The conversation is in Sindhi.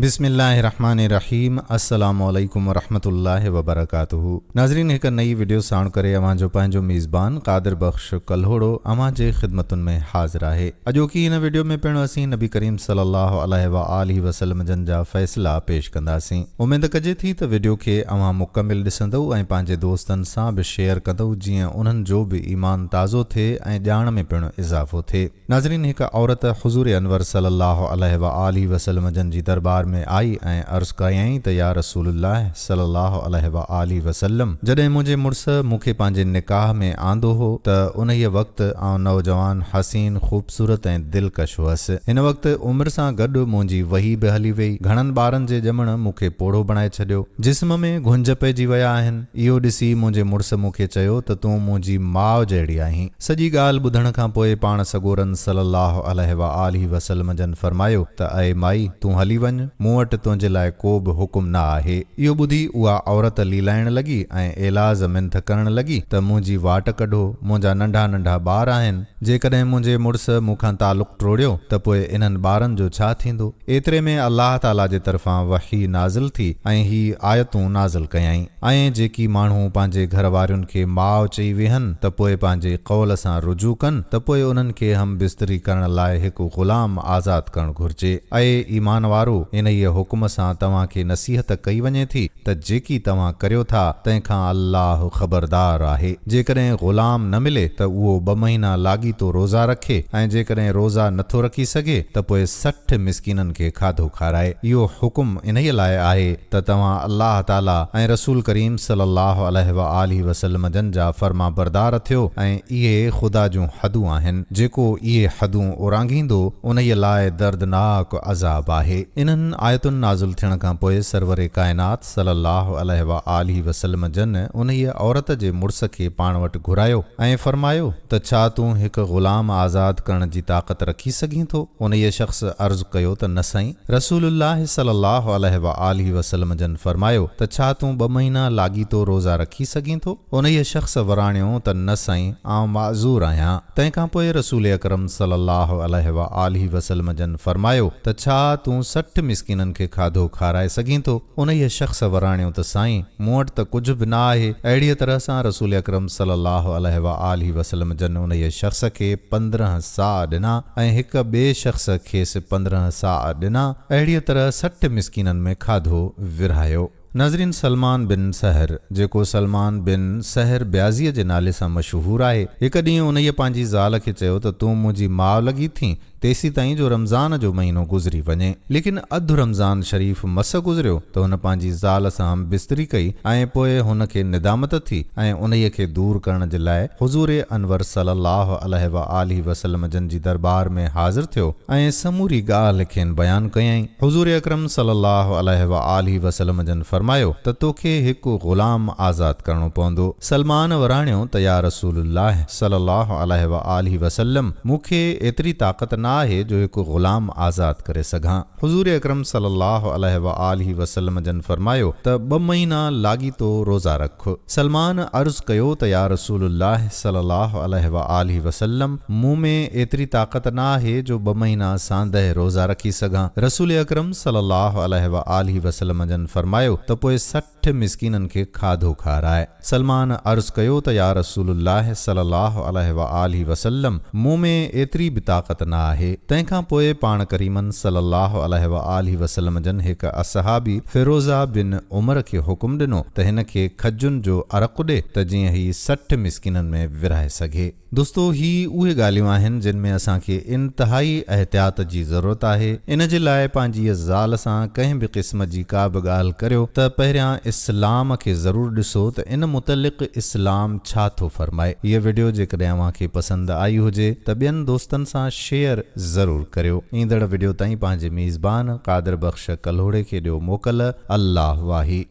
بسم الله الرحمٰن الرحيم السلام عليڪم ورحمة الله وبرڪاته ناظرين هڪ نئي وڊيو ساڻ ڪري اوهان جو پنهنجو ميزبان قادر بخش ڪلهوڙو اوهان جي خدمتن ۾ حاضر آهي اڄوڪي هن وڊيو ۾ پڻ اسين نبي ڪريم صلي الله عليه واٰله وسلم جن جا فيصلا پيش ڪنداسين اميد ڪجي ٿي ته وڊيو کي اوهان مڪمل ڏسندؤ ۽ پنهنجي دوستن سان به شيئر ڪندؤ جيئن انهن جو به ايمان تازو ٿئي ۽ ڄاڻ ۾ پڻ اضافو ٿئي. ناظرين هڪ عورت حضور انور صلي الله عليه واٰله وسلم جن جي درٻار ۾ آئي ۽ عرض ڪيائين ته يا رسول الله صلي الله عليه واٰله وسلم جڏهن منهنجي مڙس مون کي پنهنجي نڪاح ۾ آندو هو ته انهيء وقت آئون نوجوان حسين خوبصورت ۽ دلڪش هئس هن وقت عمر سان گڏ منهنجي وهي به هلي ويئي گهڻن ٻارن جي ڄمڻ مون کي پوڙهو بڻائي ڇڏيو جسم ۾ گهنج پئجي ويا آهن اهو ڏسي منهنجي مڙس مون کي چيو ته تون منهنجي ماء جهڙي آهين. سڄي ڳالهه ٻڌڻ کان پوء پاڻ سڳورن صلّي اللّٰه عليه واٰله وسلّم جن فرمايو ته اي مائي! تون هلي وڃ، مون وٽ تنهنجي لاء ڪو به حڪم نه آهي. اهو ٻڌي اها عورت ليلائڻ لڳي ۽ ايلاز منٿ ڪرڻ لڳي ته منهنجي واٽ ڪڍو، منهنجا ننڍا ننڍا ٻار آهن، جيڪڏهن منهنجي مڙس مون کان تعلق ٽوڙيو ته پوء انهن ٻارن جو ڇا ٿيندو؟ ايتري ۾ الله تعاليٰ جي طرفان وحي نازل ٿي ۽ هي آيتون نازل ڪيائين. ۽ جيڪي ماڻهو پنهنجي گهر وارين کي ماء چئي ويهن ته پوء پنهنجي قول سان رجوع ڪن ته پوء انهن کي هم بستري ڪرڻ لاء هڪ غلام آزاد ڪرڻ گهرجي. اي ايمان وارو! انهيء حڪم سان توهان کي نصيحت ڪئي وڃي ٿي ته جيڪي توهان ڪريو ٿا تنهن کان الله خبردار آهي. جيڪڏهن غلام نه ملي ته اهو ٻه مهينا لاڳيتو روزا رکي ۽ جيڪڏهن روزا نٿو رکي سگهي ته پوء 60 مسڪينن کي کاڌو کارائي. اهو حڪم انهيء لاء آهي ته توهان الله تعالي ۽ رسول ڪريم صلي الله عليه واٰله وسلم جن جا فرمانبردار ٿيو ۽ اهي خدا جون حدون آهن، جيڪو اهي حدون اورانگهيندو انهيء لاء دردناڪ عذاب آهي. انهن آيتن نازل ٿيڻ کان پوء سرور ڪائنات صلي الله عليه واٰله وسلم جن انهيء عورت جي مڙس کي پاڻ وٽ گهرايو ۽ فرمايو ته ڇا تون هڪ غلام آزاد ڪرڻ جي طاقت رکي سگهين ٿو؟ انهيء شخص عرض ڪيو ته نه سائين! رسول الله صلي الله عليه واٰله وسلم جن فرمايو ته ڇا تون ٻه مهينا لاڳيتو روزا رکي سگهين ٿو؟ انهيء شخص وراڻيو ته نه سائين! آئون معذور آهيان. تنهن کان پوء رسول اڪرم صلي الله عليه واٰله وسلم جن فرمايو ته ڇا تون 60 مسڪينن کي کاڌو کارائي سگهين ٿو؟ انهيء شخص وراڻيو ته سائين! مون وٽ ته ڪجهه به نه آهي. اهڙيء طرح سان رسول اڪرم صلي الله عليه واٰله وسلم جن انهيء شخص کي 15 صاع ڏنا ۽ هڪ ٻئي شخص کيس 15 صاع ڏنا. اهڙيء طرح 60 مسڪينن ۾ کاڌو ورهايو. ناظرين سلمان بن سهر، جيڪو سلمان بن سهر بياضيء جي نالي سان مشهور آهي، هڪ ڏينهن انهيء پنهنجي زال کي چيو ته تون منهنجي ماء لڳي ٿين، تيسيتائين جو رمضان جو مهينو گذري وڃي. ليڪن اڌ رمضان شريف مس گذريو ته هن پنهنجي زال سان هم بستري ڪئي ۽ پوء هن کي ندامت ٿي ۽ انهيء کي دور ڪرڻ جي لاء حضور انور صلي الله عليه واٰله وسلم جن جي درٻار ۾ حاضر ٿيو ۽ سموري ڳالهه کين بيان ڪيائين. حضور اڪرم صلي الله عليه واٰله وسلم جن فرمايو ته توکي هڪ غلام آزاد ڪرڻو پوندو. سلمان وراڻيو ته يا رسول الله صلي الله عليه واٰله وسلم مون کي ايتري طاقت نه آهي جو هڪ غلام آزاد ڪري سگهان. حضور اڪرم صلي الله عليه واٰله وسلم جن فرمايو ته ٻه مهينا لاڳيتو روزا رک. سلمان عرض ڪيو ته يا رسول الله صلي الله عليه واٰله وسلم مون ۾ ايتري طاقت نه آهي جو ٻه مهينا ساندهه روزا رکي سگهان. رسول اڪرم صلي الله عليه واٰله وسلم جن فرمايو ته پوء 60 مسڪينن کي کاڌو کاراء. سلمان عرض ڪيو ته يا رسول الله صلي الله عليه واٰله وسلم مون ۾ ايتري به طاقت نه آهي. تنهن کان پوء پاڻ ڪريمن صلي الله عليه واٰله وسلم جن هڪ اصحابي فيروزه بن عمر کي حڪم ڏنو ته هن کي کجين جو عرق ڏي ته جيئن هي 60 مسڪينن ۾ ورهائي سگهي. دوستو هي اهي ڳالهيون آهن جن ۾ اسان کي انتهائي احتياط جي ضرورت آهي ان جي لاء پنهنجيء زال سان ڪنهن به قسم جي ڪا به ڳالهه ڪريو ته پهريان اسلام کي ضرور ڏسو ته ان متعلق اسلام ڇا ٿو فرمائي هيء وڊيو جيڪڏهن اوهان کي پسند آئي هجي ته ٻين دوستن سان شيئر ضرور ڪريو ايندڙ وڊيو تائين پنهنجي ميزبان قادر بخش ڪلهوڙي کي ڏيو موڪل الله واهي.